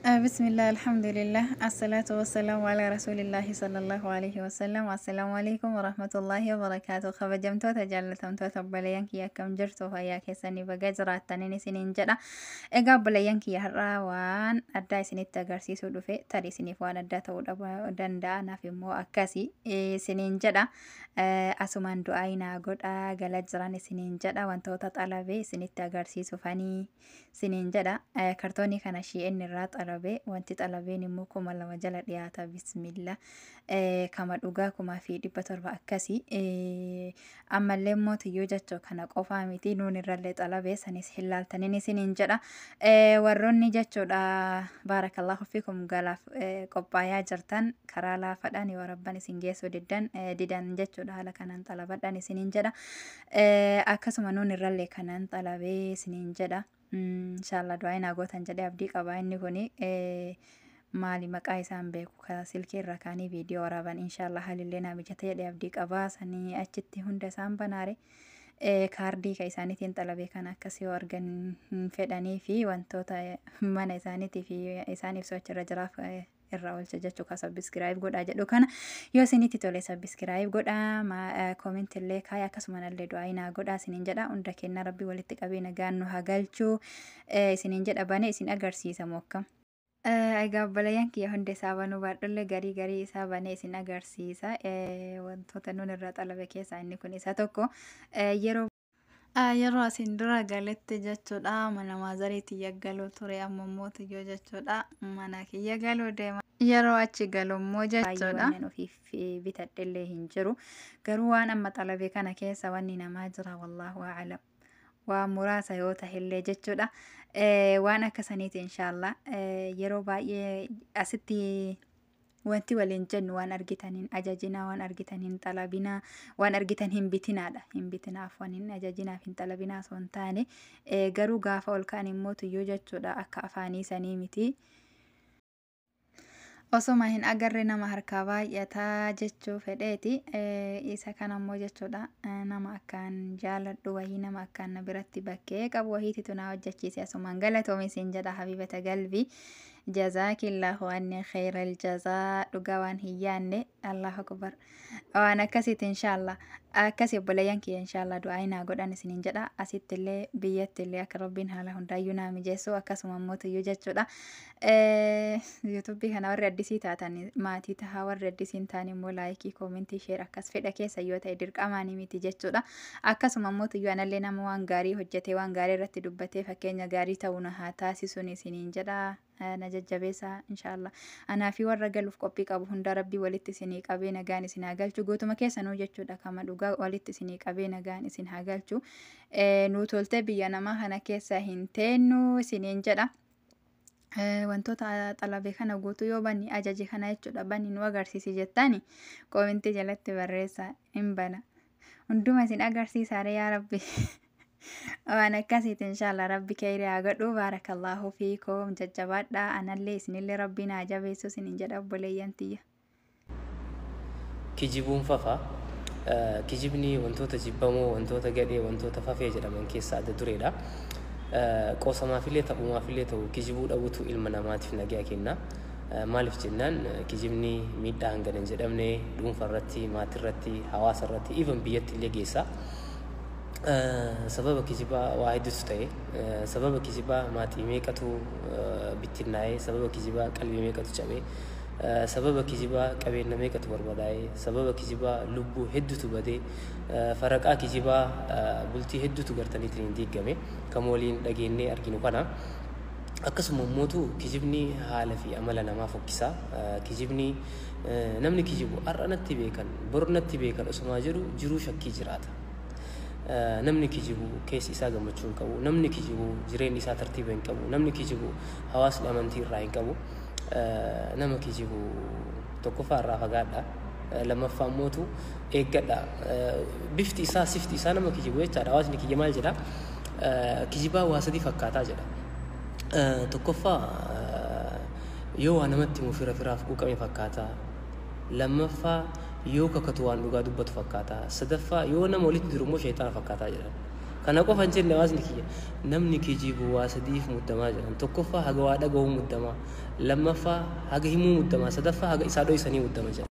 Bismillah, alhamdulillah, assalatu wassalamu ala rasulillahi sallallahu alaihi wasallam. Assalaamu alaikum warahmatullahi wabarakaatu. Kabajamtoota jaallatamtoota obboleeyyan kiyya, akkam jirtu? Fayyaa keessanii? Baga jiraattaniin isiniin jedha. Egaa obboleeyyan kiyya, har'aa waan addaa isinitti agarsiisuu dhufe. Tarii isiniif waan addaa ta'uu danda'a, naaf immoo akkasi isiniin jedha. Asumaan du'aa naa godhaa gala jiran isiniin jedha. Wantoota xalabee isinitti agarsiisufanii isiniin jedha. Kartoonii kana Shein irraa xalabee, wanti xalabeen immoo 2000 jala dhiyaata. Bismillah, kama dhugaa 1700 akkasii. Ammallee immoo tiyyuu jechuu kana qofaa miti, nuun irrallee xalabee sanis hin laaltaniin isiniin jedha. Warroonni jechuudha, baarakallahu fikum, galaaf qophaayaa jirtan, karaa laafaadhaan yoo rabban isin geessuu diddan didan jechuudha, haala kanaan xalabadhaan isiniin jedha. Akkasuma nuun irrallee kanaan xalabee isiniin jedha. Inshallah du'aa naa gootan jedhee abdii qaba. Inni kuni maali, maqaa isaan beeku, ka silkii irra kaanii viidiyoo waraaban. Inshallah haalillee naa mijate jedhee abdii qaba. Sanii achitti hunda isaan banaare. Kaardii ka isaaniitiin xalabee kan akkas yoo argan fedhanii fi wantoota mana isaaniitii fi isaan ibsu achirra jiraaf irraa oolcha jechuu. Ka subscribe godhaa jedhu kana, yoo isinitti tole subscribe godhaa, comment illee kaaya, akkasuma illee du'aa naa godhaa isiniin jedha. Hunda kenna rabbi walitti qabee nagaan nu haa galchuu isiniin jedha. Bane isin agarsiisa mokkam. Egaa obboleeyyan kiyya, hunda isaa banuu baadhullee garii garii isaa banee isin agarsiisa. Wantoota nuun irraa xalabe keessaa inni kun isa tokko. Yeroo asin dura galetti jechuudha, mana maazarii tiyya galuu ture, amma immoo tiyyoo jechuudha mana kiyya galuu deema. Yeroo achi galu immoo jechuudha, waan ofiif bitadhellee hin jiru. Garuu waan amma xalabe kana keessa wanni namaa jira, wallaahu a'lam. Waan muraasa yoo tahillee jechuudha. Waan akka saniiti inshaallah. Yeroo baay'ee asitti wanti waliin jennu, waan argitan hin ajajinaa, waan argitan hin xalabinaa, waan argitan hin bitinaadha. Hin bitinaaf, waan hin ajajinaaf, hin xalabinaa osoo hin taane, garuu gaafa ol ka'an immoo tuyyuu jechuudha akka afaanii sanii miti. Osoma hin agarre nama harkaa baay'ataa jechuu fedheeti. Isa kana immoo jechuudha nama akkaan jaaladhu wahii, nama akkaan na biratti bakkee qabu wahiititu na hojjechiise. Asumaan galatoomi siin jedha, habibata galbii. Jazaakillahu anni khayral jazaa, dhugaa waan hin yaanne, Allahu akbar. Waan akkasiiti inshaallah. Akkasi obboleeyyan kiyya, inshaallah du'aa naa godhan isiniin jedha. Asitti illee biyyatti illee akka rabbiin haala hundaayyuu naa mijeessu, akkasuma immoo tuyyuu jechuudha. Yuutuubii kana warri addisii taatan maatii tahaa, warri addisii hin taane immoo like, comment, share akkas fedha keessa yoo ta'e, dirqamaanii miti jechuudha. Akkasuma immoo tuyyuu anallee nama waan gaarii hojjetee, waan gaarii irratti dubbatee fakkeenya gaarii ta'uu na haa taasisuun isiniin jedha. Na jajjabeessa inshaallah. Anaa fi warra galuuf qophii qabu hunda rabbii walitti isinii qabee nagaan isin haa galchu. Guutuma keessanuu jechuudha, kama dhugaa walitti isinii qabee nagaan isin haa galchu. Nuu toltee biyya namaa kana keessa hin teennu isiniin jedha. Wantoota xalabe kana guutuu yoo banni ajaje kana jechuudha, banni nu agarsiisi jettani comment jalatti barreessa, hin bana. Hunduma isin agarsiisaare yaa rabbi. Waan akkasiiti inshaallah, rabbi keeyri haa godhu. Baarakallaahu fiikum, jajjabaadha. Anallee isinillee rabbiin haa jabeessu isinin jedha, obboleeyyan tiyya. Kijibuun fafa. Kijibni wantoota jibbamoo, wantoota gadhee, wantoota fafee jedhaman keessaa adda dureedha. Qoosamaafillee taphumaafillee ta'u, kijibuu dhabutu ilma namaatiif nagaa kenna. Maaliif jennaan, kijibni miidhaa hangana hin jedhamne dhuunfa irratti, maatii irratti, hawaasa irratti, even biyyatti illee geessa. Sababa kijibaa waa hedduutu ta'e. Sababa kijibaa maatii meeqatu bittinnaa'e, sababa kijibaa qalbii meeqatu cabe, sababa kijibaa qabeenya meeqatu barbadaa'e, sababa kijibaa lubbuu hedduutu bade, faraqaa kijibaa bultii hedduutu gartaniitiin hin diigame kan waliin dhageenyee arginu kana. Akkasuma immootu kijibni haala fi amala namaa fokkisa. Kijibni, namni kijibu har'a natti beekan, bor natti beekan osumaa jedhu jiruu shakkii jiraata. Namni kijibu keessi isaa gammachuu hin qabu. Namni kijibu jireenyi isaa tartiiba hin qabu. Namni kijibu hawaasni amantii irraa hin qabu. Nama kijibu tokkoffaa irraa fagaadha. Lammaffaa immootu eeggadha. Bifti isaa, sifti isaa nama kijibu jechaadha. Hawaasni kiyya maal jedha? Kijibaa waa sadii fakkaataa jedha. Tokkoffaa, yoo waa namatti himu fira firaaf quuqame fakkaata. Lammaffaa, yoo kakatu waan dhugaa dubbatu fakkaata. Sadaffaa, yoo nama walitti jiru immoo sheexana fakkaataa jedhan. Kana qofa hin jenne hawaasni kiyya. Namni kijibu waa sadiif muddamaa jedhan. Tokkoffaa, haga waa dhaga'uu muddamaa. Lammaffaa haga himuu muddama. Sadaffaa haga isaa dhoysanii muddama jedha.